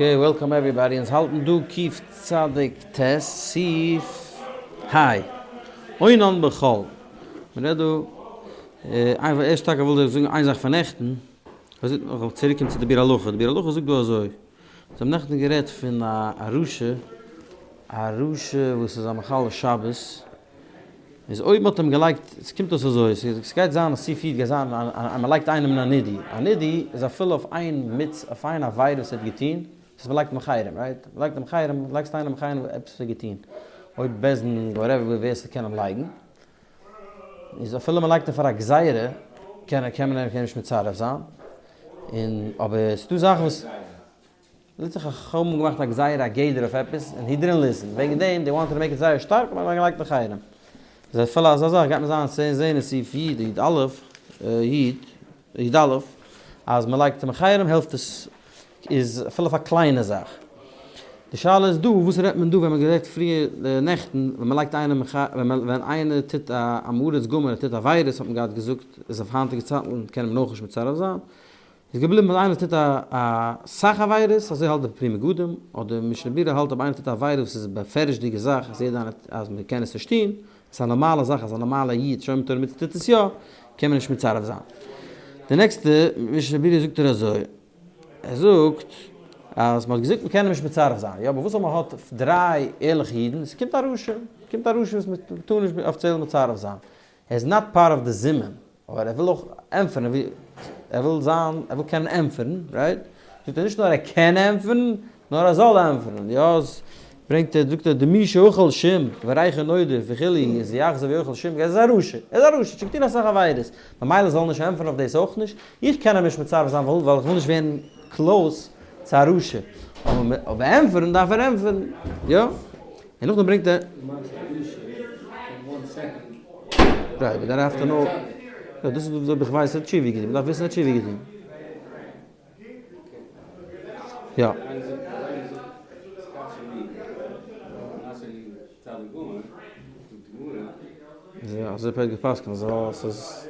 Okay, welcome everybody, אונז האלטן דא קוף צדיק ט' סעיף ה', אונן בחול, מען רעדט דא, איין ערשט טאקע וויל איך זאגן איין זאך פון נעכטן, כ'וועל צוריק קומען צו די ביאור הלכה, די ביאור הלכה זאגט דא אזוי, אונז האבן נעכטן גערעדט פון א רשע, א רשע וואס איז א מחלל שבת, איז אויב מ'האט אים געלייגט, ס'קומט אויס אזוי, ס'גייט זיין א סעיף גייט זיין אז מ'לייגט איינעם אין א נידוי, א נידוי איז אפילו אויף איין מצ אויף איין עבירה וואס ער האט געטון, ס'איז מ'לייגט אים חרם, right? מ'לייגט אים חרם, לייגסט איינעם חרם אויף עפעס וואס ער האט געטון, אויב בית דין whatever ווער ס'קען אים לייגן, איז אפילו מ'לייגט אים פאר א גזירה קען קען מען אים נישט מצרף זיין, און אבער ס'דא זאכן וואס. לויט זיך חכמים האבן געמאכט א גזירה א גדר אויף עפעס און he didn't listen וועגן דעם they wanted to make it זייער שטארק האט מען געלייגט די חרם איז אפילו אזא זאך גייט מען זיין זעהן אין סעיף י י א י י א אז מען לייגט אים חרם העלפט עס איז אפילו אויף א קליינע זאך די שאלה איז דא וואס רעדט מען דא ווען מען גערעדט פריער נעכטן ווען מען לייגט איינעם ווען איינער טוט א עם הארץ גמור ער טוט עבירות האט מען געהאט געזאגט איז אויף היינטיגע צייטן קען מען אויך נישט מצרף זיין איז געבליבן אז איינער טוט א סאך עבירות, אזוי האלט די פרי מגדים, אדער משנה ברורה האלט אויב איינער טוט א עבירה וואס איז בפירוש'דיגע זאך אז יעדער איינער אז מען קען עס נישט טון, עס איז א נארמאלע זאך אז א נארמאלע איד שומר תורה ומצוות טוט עס יא, קען מען נישט מצרף זיין. די נעקסטע משנה ברורה זאגט ער אזוי, ער זאגט אז מען האט געזאגט מען קען אים נישט מצרף זיין, יא אבער וואס אויב מען האט דריי ערליכע אידן, עס קומט א רשע, קומט א רשע וואס מען טאר נישט אפיציעל מצרף זיין, ער איז not part of די זימון, אבער ער וויל אויך ענטפערן, ער וויל זיין, ער וויל קענען ענטפערן, right? זאגט ער נישט נאר ער קען ענטפערן, נאר ער זאל ענטפערן, יא, ברענגט ער, זאגט ער, דמי שאכל שום וריחו נודף וכו', איז יחזור ויאכל שום, ער איז א רשע, ער איז א רשע, שוין געטון אסאך עבירות, ממילא זאל ער נישט ענטפערן אויף דאס אויך נישט, איך קען אים נישט מצרף זיין ווייל איך וויל נישט ווערן close צו א רשע, אבער ענטפערן דארף ער ענטפערן, יא? און נאכדעם ברענגט ער. Right, but then I have to know. יא, דאס איז אויב איך ווייס ער האט תשובה געטון, מ'דארף וויסן ער האט תשובה געטון. יא. יא, אזוי האט געפסקנט אז ס'איז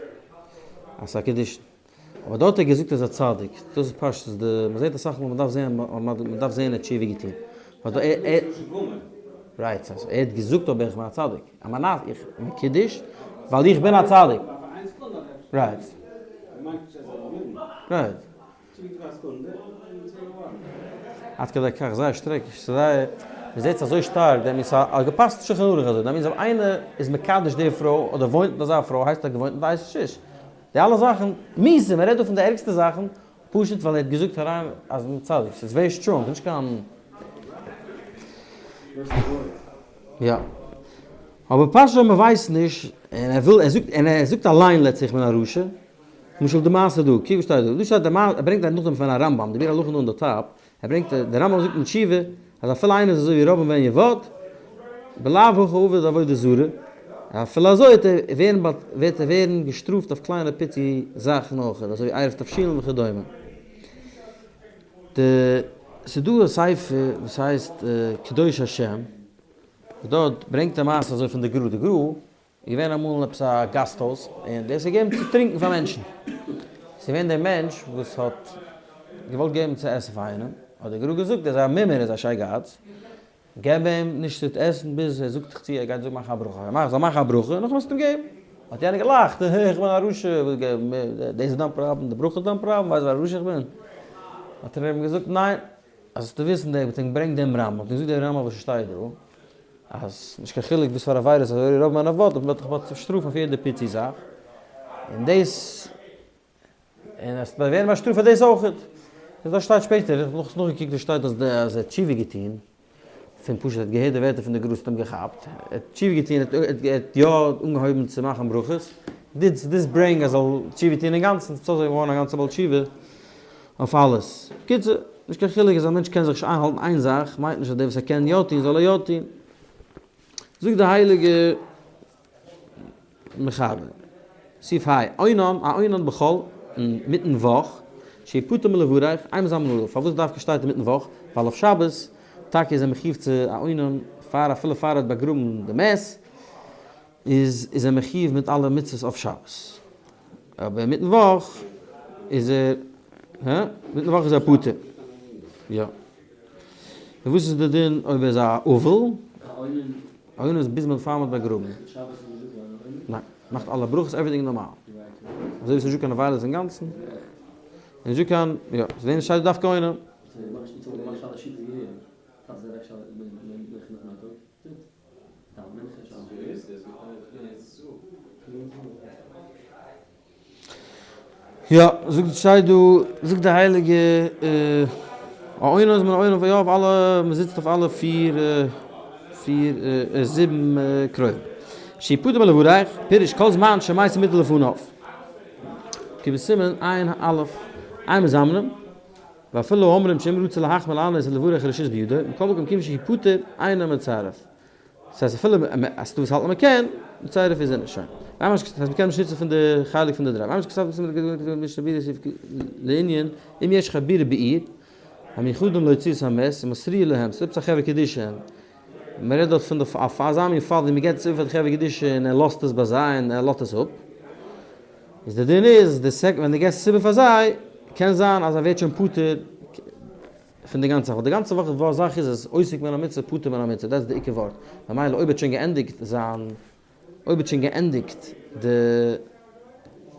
אז ס'איז א קידושין. אבער דארט האט ער געזאגט ער איז א צדיק, דאס איז פשטות די, מען זעט אסאך מאל מען דארף זען מען דארף זען ער האט תשובה געטון, right, ער האט געזאגט אבער איך בין א צדיק, אמנה איך מקודש ווייל איך בין א צדיק, right, right. עד כדי כך זייער שטרענג, ס'זייער, מ'זעט עס אזוי שטארק, דעם איז א געפאסט שולחן ערוך אזוי, דעם איז אויב איינער איז מקדש די פרוי אדער וואוינט מיט אזא פרוי הייסט ער געוואוינט מיט אשת איש, די אלע זאכן, מיאוס'ע, מ'רעדט דא פון די ערגסטע זאכן, פשוט ווייל ער האט געזאגט אריין אז מ'איז צדיק, ס'איז very strong, נישט קיין. יא. אבער פשוט אויב מ'ווייסט נישט, און ער וויל, ער זאגט, און ער זאגט אליין לעצט איך בין א רשע, למשל די מעשה דא, קוק וואס שטייט דא, דא שטייט די מעשה, ער ברענגט נאכדעם פון א רמב ם, די ביאור הלכה דא אין די top, ער ברענגט, די רמב ם זאגט אין תשובה, אז אפילו איינער איז אזוי ווי ירבעם בן נבט, בלאו הכי עבד עבודה זרה, אפילו אזוי וועט ער ווערן וועט ער ווערן געשטראפט אויף קליינע פיצי זאכן אויך, אזוי ווי עירוב תבשילין וכדומה. די, ס'איז דא א ספר וואס הייסט קדוש השם, דארט ברענגט ער מעשה אזוי פון די גרא, די גרא איז געווען אמאל אין עפעס א גאסט הויז, און דער האט געגעבן צו טרינקען פאר מענטשן. ס'איז געווען דער מענטש וואס האט געוואלט געבן צו עסן פאר איינעם, האט דער גרא געזאגט, ער איז א מומר, ער איז א שייגעץ, געב אים נישט צו עסן ביז ער זאגט דיך צו ער גייט זאגן מאכן א ברכה. ער מאכט, זאל מאכן א ברכה, נאכדעם וועסטו אים געבן. האט יענער געלאכט, הע הע, איך בין א רשע, וואס געב, דאס איז דיין פראבלעם, די ברכה איז דיין פראבלעם, ווייסט ווי א רשע איך בין? האט ער אים געזאגט, ניין, אז זאלסטו וויסן, דער האט אים געברענגט דעם רמב ם, האט אים געזאגט דער רמב ם וואס שטייט דא, אז נישט קיין חילוק וואס פאר עבירות אזוי רוב מיינע ווארט מען וועט דיך באשטראפן אויף יעדע פיצי זאך, און דאס און עס וועט ווערן באשטראפט פאר דאס אויך. און דאס שטייט שפעטער, איך האב נאך נאכגעקוקט דא שטייט אז ער האט תשובה געטון, פון פשוט ער האט געהערט די ווערטער פון די גרא ס'האט אים געכאפט, ער האט תשובה געטון, ער האט יא אנגעהויבן צו מאכן ברכות, דיס ברענג ער זאל תשובה טון אינגאנצן, ס'איז אזוי געווארן א גאנצע בעל תשובה אויף אלעס. בקיצור, נישט קיין חילוק אז א מענטש קען זיך נישט איינהאלטן איין זאך, מיינט נישט אז דער וואס ער קען יא טון זאל ער יא טון. זאגט די הייליגע מחבר, סעיף ה, אונן, א אונן בחול, אינמיטן וואך, שיפטר מלברך, אין מזמנין עליו, פארוואס דווקא שטייט אינמיטן וואך? ווייל אויף שבת טאקע איז ער מחיוב צו א אונן פאר אפילו פאר ער האט באגראבן די מת, איז איז ער מחיוב מיט אלע מצוות אויף שבת. אבער אינמיטן וואך איז ער, הא? אינמיטן וואך איז ער פטור. יא. און וואס איז די דין אויב ער איז א אבל? א אונן איז ביז מען פאר מען האט באגראבן. ניין, מאכט אלע ברכות everything נארמאל. אזוי ווי ס'איז נישטא קיין אבילות אינגאנצן. און נישטא קיין, יא, ס'ווען שטייט דווקא אונן. יא, זאגט שטייט דא, זאגט די הייליגע א אונן איז מען אונן יא אויף אלע, מען זיצט אויף אלע פיר פיר זיבן קרובים. שיפוטא מלברך, פירוש כל זמן שמתו מוטל לפניו. כבסימן עיין א', אין מזמנים, ואפילו אומרים שאם רצה להחמיר לענות ולברך רשות בידו, מכל מקום כיוון שהוא פטור אינו מצרף. ס'הייסט אפילו אז דו וואס האלט אז מ'קען, מצרף איז ער נישט, שוין. ממש אז מ'קען נישט נוצן פון די חלק פון די דריי. ממש כסף משנה ברורה סעיף לענין אם יש חבורה בעיר המיוחדים להוצאת המת ומסריע להם, ס'איז עפעס א חברה קדישא, מ'רעדט דארט פון די אויף אזא מין פאל ווי מ'געט עס איבער פאר די חברה קדישא און ער לאזט עס ביי זיי און ער לאזט עס אפ, איז די דין איז די second ווען די געסט עס איבער פאר זיי, קען זיין אז ער ווערט שוין פטור פון די גאנצע זאך, ווייל די גאנצע וואך וואס זאך איז עס עוסק מן המצוה פטור מן המצוה, דאס איז די עיקר ווארט, ממילא אויב האט שוין געענדיגט זיין, אויב האט שוין געענדיגט די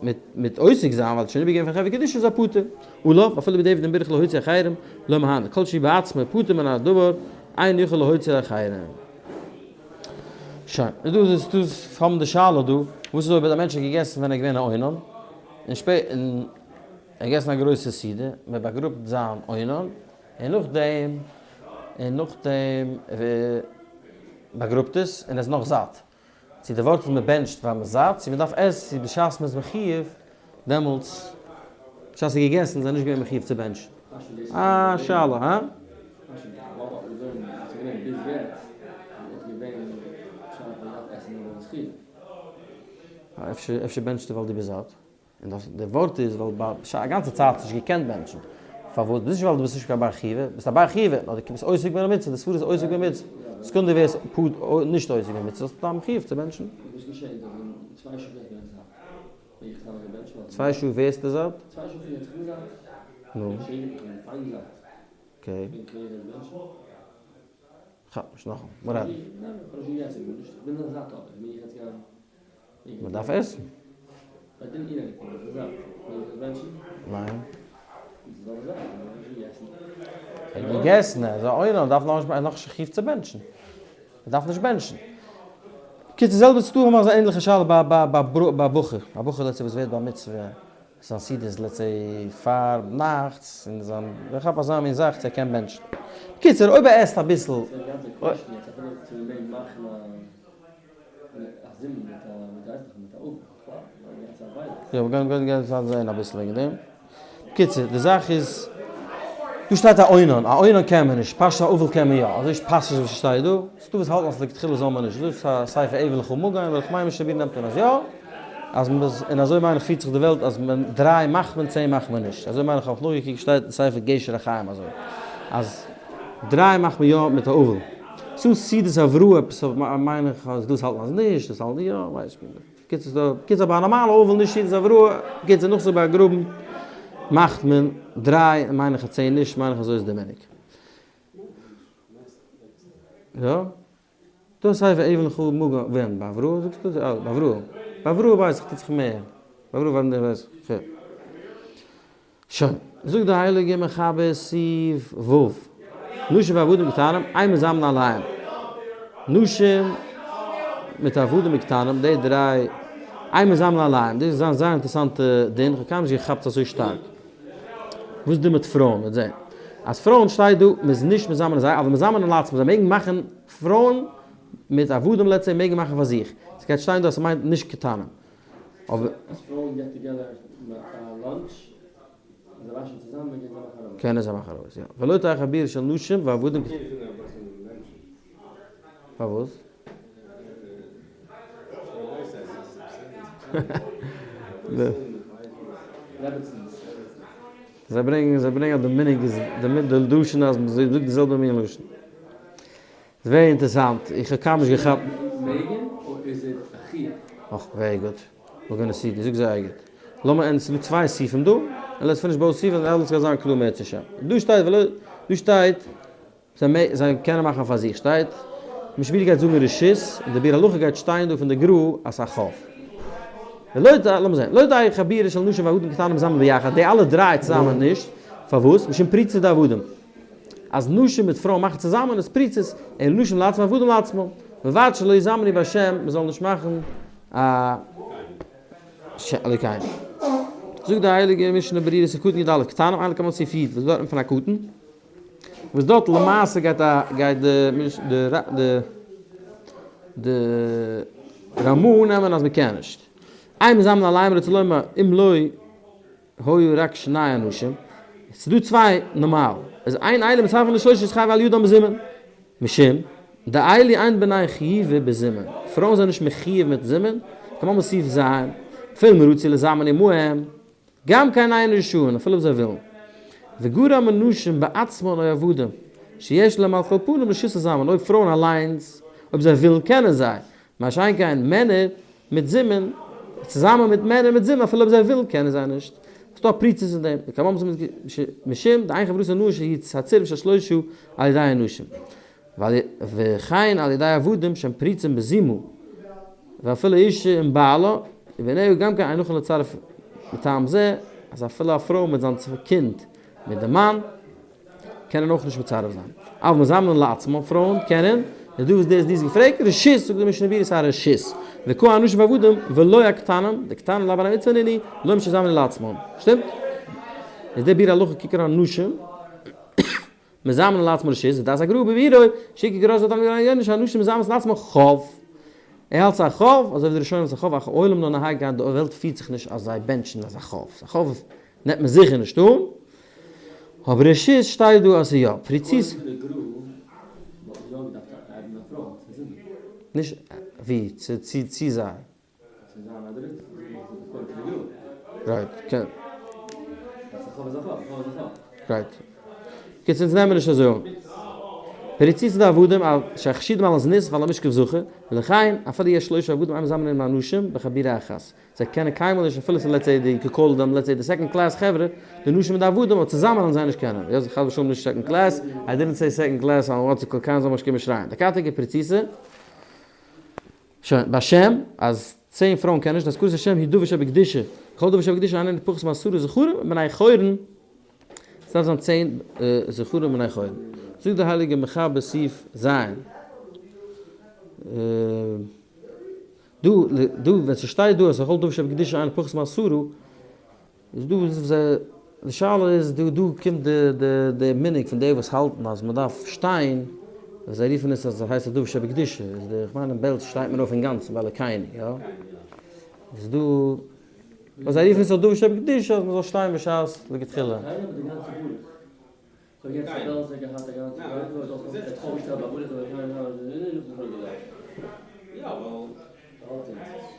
מיט מיט עוסק זיין, ווייל האט שוין איבערגעגעבן פון חברה קדישא איז ער פטור, עליו אפילו בדיעבד אם בירך להוציא אחרים לא מהנה, כל שהוא בעצמו פטור מן הדבר אין יכול להוציא אחרים. שוין, איז דא איז דא האבן די שאלה דא, וואס איז אויב האט א מענטש געגעסן ווען ער איז געווען א אונן, און שפעט און. ער האט געגעסן א גרויסע סעודה, מען באגראבט זיין אונן, און נאכדעם, און נאכדעם באגראבט עס, און ער איז נאך זאט. צו די ווארט איז מען בענטשט ווייל מען איז זאט, צו מען דארף עסן, צו בשעת מען איז מחיוב, דעמאלטס, בשעת ער האט געגעסן איז ער נישט געווען מחיוב צו בענטשן. א שאלה, הא? אפשר בענטשסטו ווייל דו ביסט זאט? און דאס די ווארט איז ווייל ביי א גאנצע צייט האסט נישט געקענט בענטשן. פארוואס? ביסט נישט ווייל דו ביסט נישט קיין בר חיובא, ביסט א בר חיובא, נאר דו ביסט עוסק במצוה, די סברא איז עוסק במצוה. סעקונדע ווערסט פ נישט עוסק במצוה, זאלסטו זיין מחיוב צו בענטשן. וואס געשעהט אז אין צוויי שעה ווערט מען זאט? מעג איך סתם אזוי בענטשן? צוויי שעה ווערסטו זאט? צוויי שעה פון יעצט איך בין זאט. נו. איך בין פיין זאט. okay. מעג איך יעצט בענטשן? כאפ נישט נאכאמאל. מ'רעדט. ניין, איך האב נישט געגעסן גארנישט, איך בין זאט אבער, מעג איך יעצט גיין? מען דארף עסן. ניין. ער האט געגעסן, ער איז א אונן, ער דארף נאכנישט, ער איז נאכנישט מחיוב צו בענטשן. ער דארף נישט בענטשן. קיצור, די זעלבע ס'דא אמאל אזא ענליכע שאלה ביי ביי ביי א בחור, א בחור let's say וואס ווערט בר מצוה, זיין סעודה איז let's say פאר נאכטס, און זיין, איך כאפ אזא מין זאך צו ער קען בענטשן. בקיצור, אויב ער עסט אביסל. יא, מיר גייען גיין זעהן אביסל וועגן דעם. בקיצור, די זאך איז, דא שטייט א אונן, א אונן קען מען נישט, פשט א אבל קען מען יא, אזוי פאסט נישט וואס ס'שטייט דא, ס'דא וואס האלטן אז לכתחילה זאל מען נישט, דא איז א ספר אבל לך מגן, אבער איך מיין משנה ברורה נעמט אן אז יא, אז מען איז, און אזוי מיין איך פירט זיך די וועלט אז מען דריי מאכט מען צען מאכט מען נישט, אזוי מיין איך האב איך נאכגעקוקט שטייט אין ספר גשר החיים אזוי, אז דריי מאכט מען יא מיט א אבל. ס'דא סעודת הבראה עפעס מיין איך אז דאס האלט מען אז נישט, דאס האלט מען יא, ווייס איך נישט. קיצור ס'דא, קיצור ביי א נארמאלע אבל נישט סעודת הבראה, קיצור נאך זיך באגראבן מאכט מען דריי מיין איך אז צען נישט, מיין איך אזוי איז די מנהג. יא? דא ספר אבן חו מגן ווען? ביי הבראה זאגסטו? אה ביי הבראה. ביי הבראה ווייס איך טוט זיך מער. ביי הבראה ווייס איך. שוין, זאגט די הייליגע מחבר סי' ו', נשים ועבדים קטנים אין מזמנין עליהם, נשים מיט עבדים קטנים, די דריי, אין מזמנין עליהם, דאס איז א זייער אינטערעסאנטע דין, איך האב קיינמאל נישט געכאפט אזוי שטארק. וואס איז דא מיט פרויען? מ'וועט זען אז פרויען שטייט דא, מ'איז נישט מזמין זיי, אבל מזמנין לעצמן, זיי מעגן מאכן, פרויען מיט עבדים let's say מעגן מאכן פאר זיך, ס'גייט שטיין דא אז ס'מיינט נישט קטנים. אבער. אז פרויען get together פאר lunch, און זיי וואשן צוזאמען קענען זיי מאכן ארויס. קענען זיי מאכן ארויס, יא. ולא תהא חבורה של נשים ועבדים. פארוואס? זיי ברענגען זיי ברענגען אז די מנהג איז די לשון אז מען זאגט די זעלבע מין לשון. איז very אינטערסאנט, איך האב קיינמאל נישט געכאפט. מעגן or איז it א חיוב? אך, very גוט. we're gonna see, דו זאגסט זייער גוט. לאמיר ענדיגן, ס'איז דא צוויי סעיפים דא, און let's finish both סעיפים און אלעס גייט זיין קלאר מערצעשעם. דא שטייט ולא, דא שטייט. זיי קענען מאכן פאר זיך שטייט משנה ברורה גייט זאגן רשות און די ביאור הלכה גייט שטיין דא פון די גר"א אז ס'איז א חוב. ולא די, לאמיר זען, לא די חבורה של נשים ועבדים קטנים מזמנין ביחד, די אלע דריי צוזאמען נישט, פארוואס? משום פריצות דעבדים. אז נשים מיט פרויען מאכן צוזאמען איז פריצות, אלא נשים לעצמן ועבדים לעצמן. ובלבד שלא יזמנו בשם, מ'זאל נישט מאכן א אלוקינו. זאגט די הייליגע משנה ברורה סעיף קטן י"א, קטנים אין לקמן סעיף י', וואס דארט פון א קטן? וואס דארט למעשה גייט א גייט די די די די רמ"א נעמען אז מ'קען נישט. אין מזמנין עליהם רוצה לומר אם לא היו רק שני אנשים, ס'איז דא צוויי נארמאל, איז אין אלו מצרפין לשלושה שיתחייבו על ידם בזימון, משום דאלו אין בני חיובא בזימון, פרויען זענען נישט מחיוב מיט זימון, כמאמר סעיף ז', אפילו אם רצו לזמן עמהם, גם כן אין רשאין, אפילו אויב זיי ווילן. וגרע מנשים בעצמן או עבדים, שיש להם על כל פנים רשות לזמן, אויב פרויען אליינס, אויב זיי ווילן קענען זיי, מה שאין כן מענער מיט זימון, צוזאמען מיט מענער מיט זימון אפילו אויב זיי ווילן קענען זיי נישט. ס'דא א פריצות אין דעם, וכמאמר משום דאין חברותן לנשים שהיא הצירוף של שלושה על ידי הנשים. וכן על ידי עבדים שהם פרוצים בזימה, ואפילו אישה עם בעלה ובניה גם כן אין נכון לצרף מטעם זה, אז אפילו א פרוי מיט זיין קינד מיט די מאן קענען אויך נישט מצרף זיין, אבל מזמנין לעצמן פרויען קענען, איז דא וואס דאס איז געפרעגט, רשות, זאגט די משנה ברורה ס'איז א רשות, וקאי הנשים ועבדים ולא הקטנים, די קטנים לאו בני מצוה נינהו, לא משיזמנו לעצמן, שטימט? איז די ביאור הלכה קוק אריין נשים. מזמנין לעצמן רשות, ודעת הגר"א בביאורו, שעיקר גרש זאת אמירה יונה שהנשים מזמנות לעצמן חוב. ער האלט ס'איז א חוב, אזוי ווי די ראשונים ס'איז א חוב, אך העולם לא נהג כן, די וועלט פירט זיך נישט אז זיי בענטשן אז א חוב. ס'איז א חוב נעמט מען זיכער נישט אן, אבער רשות שטייט דא אז ס'איז יא. פריצות. נישט ווי, צו צו זיי. Right, קען. Right. קיצור אונז נעמען נישט אזוי אן. פריצותא דעבדים שחשודים על הזנות ועל המשכב זכר, ולכן אפילו יש שלושה עבדים אין מזמנין עם הנשים בחבורה אחת. זיי קענען קיינמאל נישט אפילו ס'איז let's say די call them let's say די second class חברה, די נשים מיט די עבדים אבער צוזאמען וועלן זיי נישט קענען. יא חס ושלום נישט second class, I didn't say second class, I want to call קיינער זאל מיך נישט קומען שרייען. דכתיב פריצותא. שוין, בשם, אז 10 פרויען קענען נישט, הזכרת השם היא דבר שבקדושה, כל דבר שבקדושה איננו פחות מעשרה זכרים ובני חורין, עס דארף זיין 10 זכרים ובני חורין. זאגט דער הייליגער מחבר סעיף ז', דא, דא ווען ס'שטייט דא אז כל דבר שבקדושה איננו פחות מעשרה, איז דא וואס די שאלה איז דא דא קומט די די די מנהג פון די וואס האלטן אז מען דארף שטיין, זיי רופן עס אז עס הייסט א דבר שבקדושה, איז די כ'מיין אין בעלז שטייט מען אויף אינגאנצן ביי אלוקינו יא? איז דא וואס זיי רופן עס א דבר שבקדושה אז מען זאל שטיין בשעת לכתחילה. כ'האב יעצט א בעלזער געהאט א גאנצע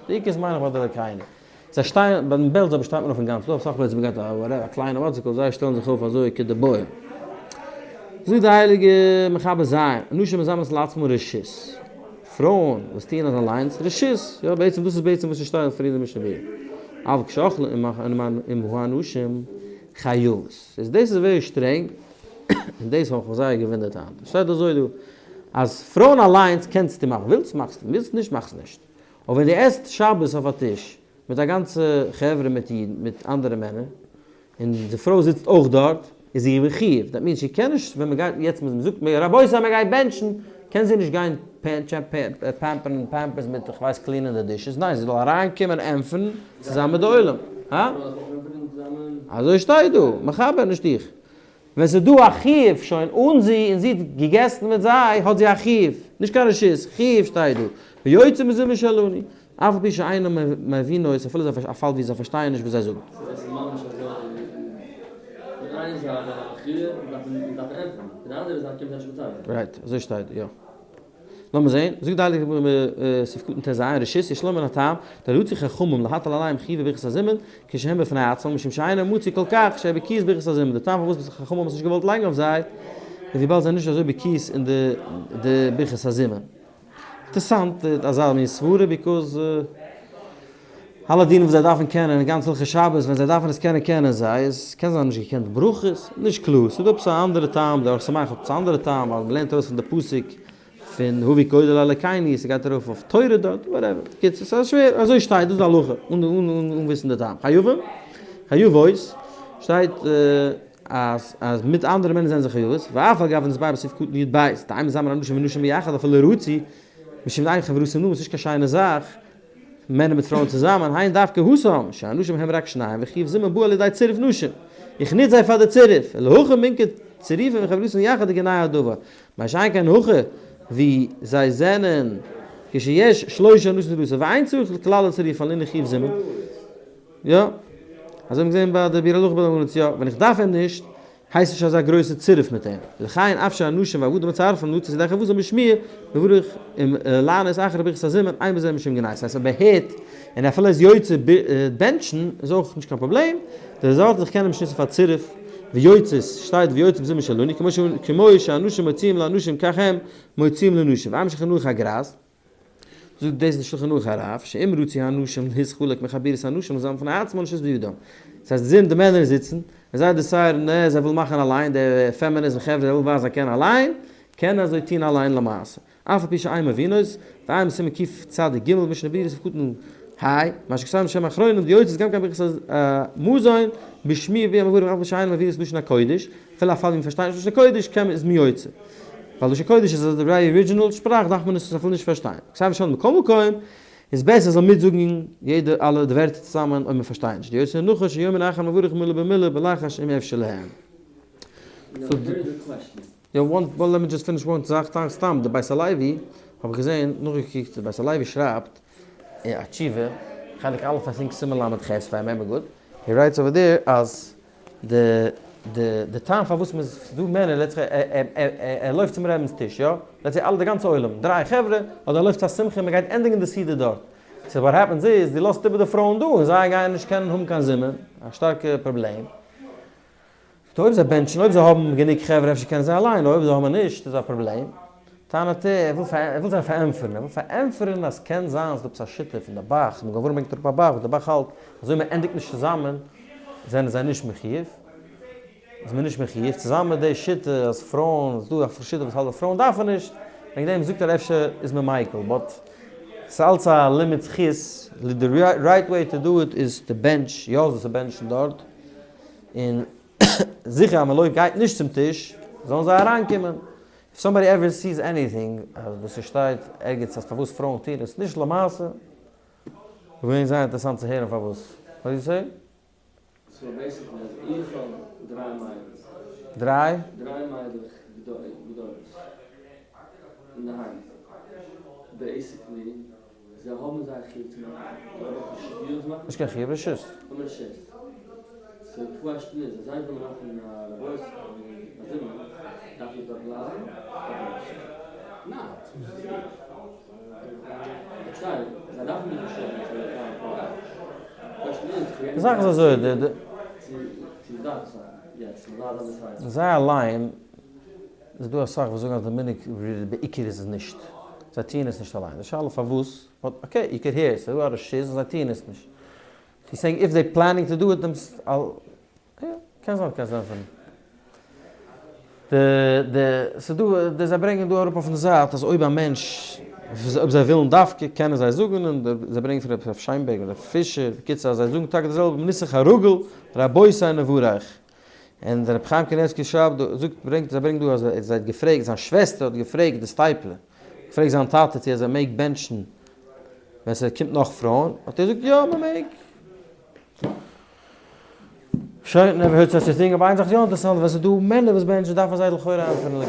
די עיקר איז מיין איך ביי די אלוקינו. זיי שטייען, ביי בעלז אבער שטייט מען אויפן גאנצן, דא אסאך פלעצער מ'גייט א קליינע וואטסעפ זיי שטעלן זיך אויף אזוי כדבעי. זאגט די הייליגע מחבר ז', נשים מזמנות לעצמן רשות. פרויען וואס טוען עס אליינס, רשות. יא בעצם דאס איז בעצם וואס ס'שטייט פריער אין די משנה ברורה. אבל כשאוכלים עם האנשים חייבות. איז דאס איז ווערי שטרענג, און דאס האב איך מיך זייער געוואונדערט היינט. עס שטייט אזוי דא, אז פרויען אליינס קענסטו מאכן, ווילסט מאכסטו, ווילסט נישט מאכסט נישט. אבער ווען דו עסט שבת אויף א טיש מיט א גאנצע חברה מיט אידן, מיט אנדערע מענער, און די פרוי זיצט אויך דארט, איז זי מחיוב. That means זי קען נישט, ווען מען גייט יעצט, מען זאגט רבותי מען גייט בענטשן, קען זי נישט גיין פעמפערן Pampers מיט איך ווייס קלינען די dishes, ניין זי זאל אריינקומען ענטפערן צוזאמען מיט די עולם. הא? אזוי שטייט דא, מחבר נישט איך. ווען ס'איז דא א חיוב שוין אן זי און זי האט געגעסן מיט זיי האט זי א חיוב, נישט קיין רשות, חיוב שטייט דא, ויוצא מזומן שלנו, אף על פי שאינו מבינו את אפילו זיי א פאל ווי זיי פארשטייען נישט וואס זיי זאגן. ס'איז עס איז ממש אזוי פון איין זייט האט מען א חיוב און דארף מען ענטפערן, פון די אנדערע זייט קומט זיי נישט מצרף זיין. Right, אזוי שטייט דא, יא. לאמיר זעהן, זאגט די הייליגע גמרא סעיף קטן טז, רשות יש לומר הטעם, דרצו חכמים להטיל עליהם חיוב בברכת הזימון, כשהם בפני עצמם, משום שאינם מצוי כל כך, שהיה בקיאות ברכת הזימון, די טעם פארוואס חכמים האבן עס נישט געוואלט לייגן אויף זיי, איז וויבאלד זיי זענען נישט אזוי בקיאות אין די ברכת הזימון. אינטערסאנט אזא מין סברה because. אלע דינים וואס זיי דארפן קענען אין גאנץ הלכות שבת, ווען זיי דארפן עס קענען קענען זיי עס, קען זיין נישט געקענט ברכות, נישט קלאר, ס'איז דא עפעס א אנדערע טעם, דער אור שמח האט עפעס א אנדערע טעם, ווייל מ'לערנט ארויס פון די פסוק פון הבו גודל לאלקינו, ס'גייט ארויף אויף תורה דארט, whatever, בקיצור ס'איז שווער, אזוי שטייט, דאס איז די הלכה, אן אן וויסן די טעם. חייבים, חייבות, שטייט אז אז מיט אנדערע מענער זענען זיי חייבות, ואף על גב נתבאר בסעיף קטן י"ב, דאין מזמין אנשים ונשים ביחד אפילו רצו, משום דאין חברותן נאה, ס'נישט קיין שיינע זאך, מענער מיט פרויען צוזאמען, היינו דווקא התם, שהאנשים הם רק שניים וחיוב זימון בא על ידי צירוף נשים, איך נוץ זיי פאר די צירוף, ולהכא מינכר צירופים וחברותן יחד דגנאי הדבר, מה שאין כן הכא ווי זיי זענען כשיש שלושה אנשים לרצון ואין צריך כלל לצירופן לענין חיוב זימון. יא, אזוי האט מען געזען ביי די ביאור הלכה ביי די ארץ יא, ווען איך דארף אים נישט, הייסט נישט אזא גרויסע צירוף מיט אים. ולכן אף שהנשים והעבדים מצרפים לצאת ידי חובתם בשמיעה, מברך און לענות אחר ברכת הזימון, אין בזה משום גנאי. ס'הייסט אויב ער הערט און אפילו איז יוצא בענטשן איז אויך נישט קיין פראבלעם, די זארט זיך קענען נישט נוצן פאר צירוף ויוצאות, שטייט ויוצא בזימון שלנו, כמו שאנשים מוציאים לאנשים כך הם מוציאים לנשים, ועיין בשולחן ערוך הגר"ז. זאגט דאס די שלחן ערוך הרב, שאם רצו האנשים להתחלק מחבורת הנשים לזמן בפני עצמן רשות בידם. דאס הייסט זינט די מענער זיצן, און זיי decide ן נע זיי ווילן מאכן אליין, די פעמיניזם חברה זיי ווילן ווייזן זיי קענען אליין, קענען אזוי טון אליין למעשה. אף על פי שאין מבינות, ועיין בסימן קצ"ג משנה ברורה סעיף קטן ה, מה שכתבנו בשם האחרונים, דיוצאות גם כן ברכת המזון, בשמיעה והמברך אף על פי שאין מבינות לשון הקודש, אפילו א פאל ווי מ'פארשטייט נישט לשון הקודש קען מען איז מען יוצא. ווייל לשון קודש איז די very original שפראך דארף מען עס אפילו נישט פארשטיין. כתב ושאל מכל מקום איז בעסער זאל מיטזאגן יעדע אלע די ווערטער צוזאמען אויב מען פארשטייט נישט. דיוצא נחש שיאמר אחר מברך מילה במילה בלחש אם אפשר להם. יא one well let me just finish one זאך סתם די בית הלוי האב איך געזען נאכגעקוקט די בית הלוי שרייבט אין א תשובה חלק א' I think סימן ל"ח if I remember good he writes over there אז די די די טעם פארוואס מ'איז ס'דא מענער let's say ער לויפט צום רבינ'ס טיש יא? let's say אלע די גאנצע עולם דריי חברה אדער ער לויפט צו א שמחה און מ'גייט ענדיגן די סעודה דארט so what happens איז דו לאזט איבער די פרויען דא און זיי גייען נישט קענען האבן קיין זימון א שטארקע פראבלעם so אויב זיי בענטשן אויב זיי האבן גענוג חברה אפשר קענען זיי אליין אויב זיי האבן נישט איז א פראבלעם טענה'ט ער, ער וויל זיי פארענטפערן, ער וויל פארענטפערן אז קען זיין ס'דא עפעס א שיטה פון די ב"ח, מגן אברהם ברענגט אראפ א ב"ח וואס די ב"ח האלט אז אויב מ'ענדיגט נישט צוזאמען זענען זיי נישט מחיוב, איז מען נישט מחיוב, צוזאמען מיט די שיטה אז פרויען, ס'דא א שיטה וואס האלט אז פרויען דארפן נישט, וועגן דעם זאגט ער אפשר איז מען מיקל, but ס'איז אלץ א לימוד זכות, די right way to do it איז to בענטש, יא זאלסטו בענטשן דארט, און זיכער אז מ'לויפט גייט נישט צום טיש, זאלן זיי אריינקומען. If somebody ever sees anything אז וואס ס'שטייט ערגעץ אז פארוואס פרויען טוען עס נישט למעשה, וואלט געווען זייער אינטערעסאנט צו הערן פארוואס. What do you say? So basically אז איך האב דריי מיידלעך. דריי? דריי מיידלעך גדולות אינדערהיים. Basically זיי האבן זייער חיוב צו מאכן, זיי האבן נישט חיוב צו מאכן? נישט קיין חיוב, רשות. האבן רשות. So די question איז, אז זיי ווילן מאכן א רבות א זימון, דארף איך דארט בלייבן אדער נישט? פארשטיי, זיי דארפן מיך נישט האבן צו זיין פאר question איז, די זאך איז אזוי, די די. צו צו דארף זיין יעצט, מ'זאל זיין decide. זיי אליין, איז דא אסאך וואס זאגן אז די מנהג בעיקר איז עס נישט, זיי טוען עס נישט אליין, די שאלה פארוואס, but okay, you could hear, ס'איז דא א רשות און זיי טוען עס נישט. He's saying if they planning to do it דעמס אל יא, קען זיין קענסט ענטפערן. די די ס'איז דא די זיי ברענגען דא אראפ אויפן זייט אז אויב א מענטש אויב זיי ווילן דווקא קענען זיי זאגן און זיי ברענגען פון רב שיינבערג און רב פישער בקיצור אז זיי זאגן טאקע די זעלבע נוסח הרגיל רבותי נברך און דער רבי חיים קניבסקי שרייבט דא, זאגט, ברענגט, זיי ברענגט דא אז ער האט געפרעגט, זיין שוועסטער האט געפרעגט די סטייפלער, געפרעגט זיין טאטע צו אז ער מעג בענטשן ווען ס'קומט נאך פרויען, האט ער געזאגט יא מען מעג. שוין, never heard such a thing, אבער איין זאך איז יא אינטערעסאנט, ווען ס'איז דא מענער וואס בענטשן דארפן זיי לכאורה ענטפערן.